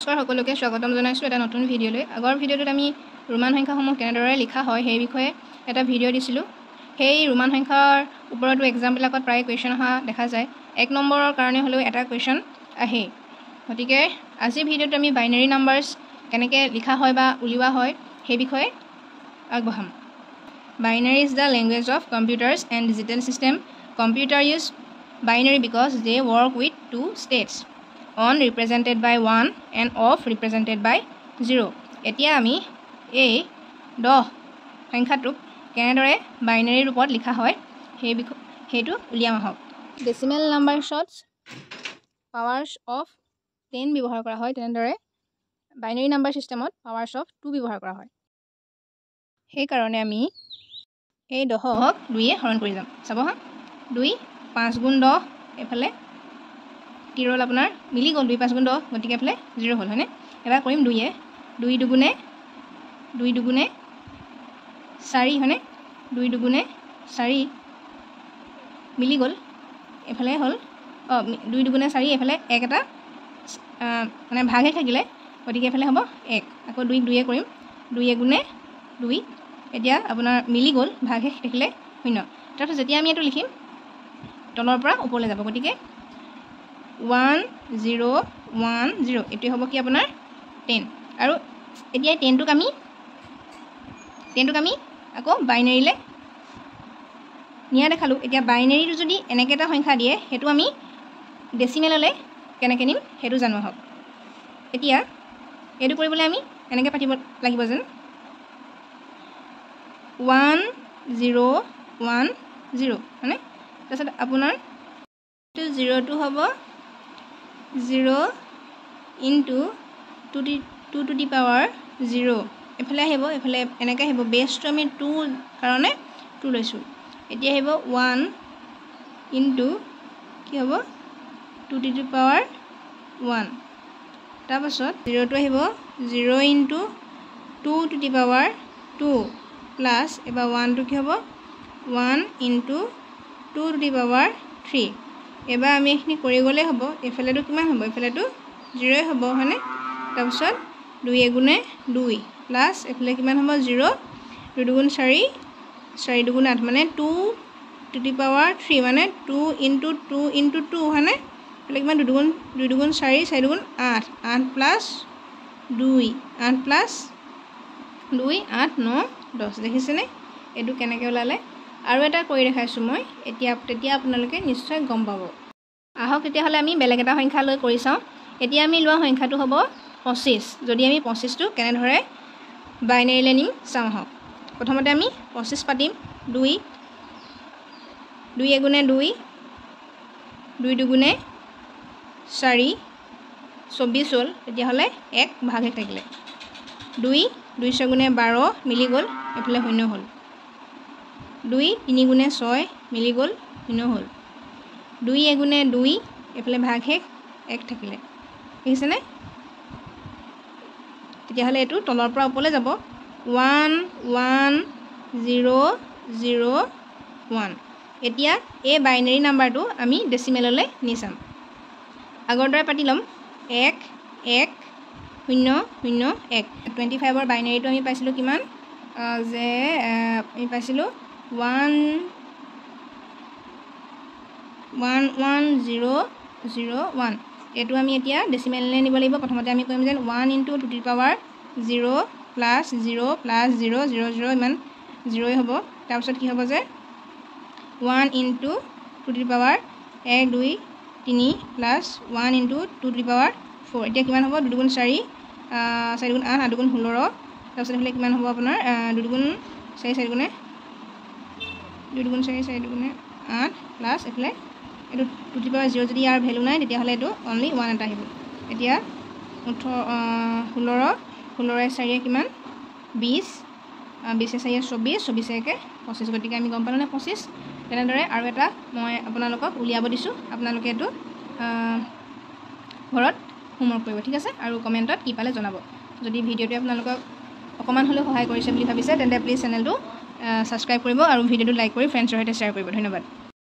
নমস্কাৰ সকলোকে স্বাগতম জনাইছোঁ এটা নতুন ভিডিঅ'লৈ। আগৰ ভিডিঅ'টোত আমি ৰোমান সংখ্যাসমূহ কেনেদৰে লিখা হয় সেই বিষয়ে এটা ভিডিঅ' দিছিলোঁ। সেই ৰোমান সংখ্যাৰ ওপৰতো এক্সামবিলাকত প্ৰায় কুৱেশ্যন অহা দেখা যায়। এক নম্বৰৰ কাৰণে হ'লেও এটা কুৱেশ্যন আহেই। গতিকে আজিৰ ভিডিঅ'টো আমি বাইনেৰী নাম্বাৰ্ছ কেনেকৈ লিখা হয় বা উলিওৱা হয় সেই বিষয়ে আগবঢ়াম। Binary is the language of computers and digital system. Computer use binary because they work with two states, on represented by 1 and off represented by 0. এতিয়া আমি এই 10 সংখ্যাটোক কেনেদৰে বাইনাৰী ৰূপত লিখা হয় সেই সেইটো উলিয়াম আহক। ডেচিমেল নাম্বাৰছত পাৱাৰ্ছ অফ 10 ব্যৱহাৰ কৰা হয়, তেনেদৰে বাইনাৰী নাম্বাৰ চিষ্টেমত পাৱাৰ্ছ অফ 2 ব্যৱহাৰ কৰা হয়। সেইকাৰণে আমি এই 10ক 2-য়ে হৰণ কৰি যাম। চাব হা, 2 5 গুণ 10, এইফালে কি ৰ'ল আপোনাৰ মিলি গ'ল, 2 5 গুণ 10, গতিকে এইফালে 0 হ'ল, হয়নে? এবাৰ কৰিম 2-য়ে, 2 দুগুণে 2 দুগুণে 4, হয়নে? 2 দুগুণে 4 মিলি গ'ল, এইফালে হ'ল 2 দুগুণে 4, এইফালে এক এটা মানে ভাগহে থাকিলে, গতিকে এইফালে হ'ব 1। আকৌ 2 2-য়ে কৰিম, 2 এগুণে 2, এতিয়া আপোনাৰ মিলি গ'ল, ভাগহে থাকিলে 0। তাৰপিছত যেতিয়া আমি এইটো লিখিম তলৰ পৰা ওপৰলৈ যাব, গতিকে 1 0 1 0, এইটোৱে হ'ব কি আপোনাৰ 10। আৰু এতিয়া 10টোক আমি আকৌ বাইনেৰীলৈ নিয়া দেখালোঁ। এতিয়া বাইনেৰীটো যদি এনেকৈ এটা সংখ্যা দিয়ে, সেইটো আমি ডেচিমেললৈ কেনেকৈ নিম সেইটো জানো আহক। এতিয়া এইটো কৰিবলৈ আমি এনেকৈ পাতিব লাগিব যেন 1 0 1 0, হয়নে? তাৰপিছত আপোনাৰ জিৰ'টো হ'ব 0 into 2 to the power 0, এইফালে আহিব, এইফালে এনেকৈ আহিব। বেছটো আমি 2 কাৰণে 2 লৈছোঁ। এতিয়া আহিব 1 ইনটু কি হ'ব 2 টু the power 1, তাৰপাছত জিৰ'টো আহিব 0 into 2 to the power 2 plus এবাৰ 1টো কি হ'ব 1 ইনটু 2 টু the power 3। এবাৰ আমি এইখিনি কৰি গ'লেই হ'ব। এইফালেতো কিমান হ'ব, এইফালেতো 0 হ'ব, হয়নে? তাৰপিছত 2 এগুণে 2 প্লাছ এইফালে কিমান হ'ব 0, 2 দুগুণ 4, 4 দুগুণ 8, মানে 2 টু the power 3, মানে 2 ইনটু 2 ইনটু 2, হয়নে? এইফালে কিমান 2 দুগুণ 2 দুগুণ 4, 4 দুগুণ 8, 8 প্লাছ 2, 8 প্লাছ 2, 8 9 10। দেখিছেনে এইটো কেনেকৈ ওলালে? আৰু এটা কৰি দেখাইছোঁ মই এতিয়া, তেতিয়া আপোনালোকে নিশ্চয় গম পাব। আহক তেতিয়াহ'লে আমি বেলেগ এটা সংখ্যা লৈ কৰি চাওঁ। এতিয়া আমি লোৱা সংখ্যাটো হ'ব 25। যদি আমি 25টো কেনেদৰে বাইনেৰীলৈ নিম চাওঁ আহক। প্ৰথমতে আমি 25 পাতিম। 2 2 এগুণে 2, 2 দুগুণে 4, 24 হ'ল, তেতিয়াহ'লে 1 ভাগহে থাকিলে। 2 2 ছগুণে 12 মিলি গ'ল, এইফালে 0 হ'ল। 2 3 গুণে 6 মিলি গ'ল, 0 হ'ল। 2 এগুণে 2, এইফালে ভাগ শেষ 1 থাকিলে, দেখিছেনে? তেতিয়াহ'লে এইটো তলৰ পৰা ওপৰলৈ যাব, 1 1 0 0 1। এতিয়া এই বাইনেৰী নাম্বাৰটো আমি ডেচিমেললৈ নি চাম। আগৰ দৰে পাতি ল'ম, 1 1 0 0 1। 25ৰ বাইনেৰীটো আমি পাইছিলোঁ কিমান, যে আমি পাইছিলোঁ 1 1 1 0 0 1। এইটো আমি এতিয়া ডেচিমেললৈ নিব লাগিব। প্ৰথমতে আমি কৰিম যেন 1 into 2 to the power 0 plus 0 plus 0 0 0, ইমান 0ই হ'ব। তাৰপিছত কি হ'ব যে 1 into 2 two the power 1 2 3 plus 1 into 2 to the power 4। এতিয়া কিমান হ'ব, 2 দুগুণ 4, 4 দুগুণ 8, 8 দুগুণ 16। তাৰপিছত এইফালে কিমান হ'ব আপোনাৰ 2 দুগুণ 4, 4 দুগুণে 2 দুগুণ 4, 4 দুগুণে 8 প্লাছ এইফালে এইটো 2 টু the power 0, যদি ইয়াৰ ভেলু নাই তেতিয়াহ'লে এইটো অনলি 1 এটা আহিব। এতিয়া 18 16 4 কিমান 20, 20 4 24, 24 1 25, গতিকে আমি গম পালোঁ নে 25। তেনেদৰে আৰু এটা মই আপোনালোকক উলিয়াব দিছোঁ, আপোনালোকে এইটো ঘৰত হোমৱৰ্ক কৰিব, ঠিক আছে? আৰু কমেণ্টত কি পালে জনাব। যদি ভিডিঅ'টোৱে আপোনালোকক অকণমান হ'লেও সহায় কৰিছে বুলি ভাবিছে, তেন্তে প্লিজ চেনেলটো ছাবস্ক্ৰাইব কৰিব আৰু ভিডিঅ'টো লাইক কৰি ফ্ৰেণ্ডছৰ সৈতে শ্বেয়াৰ কৰিব। ধন্যবাদ।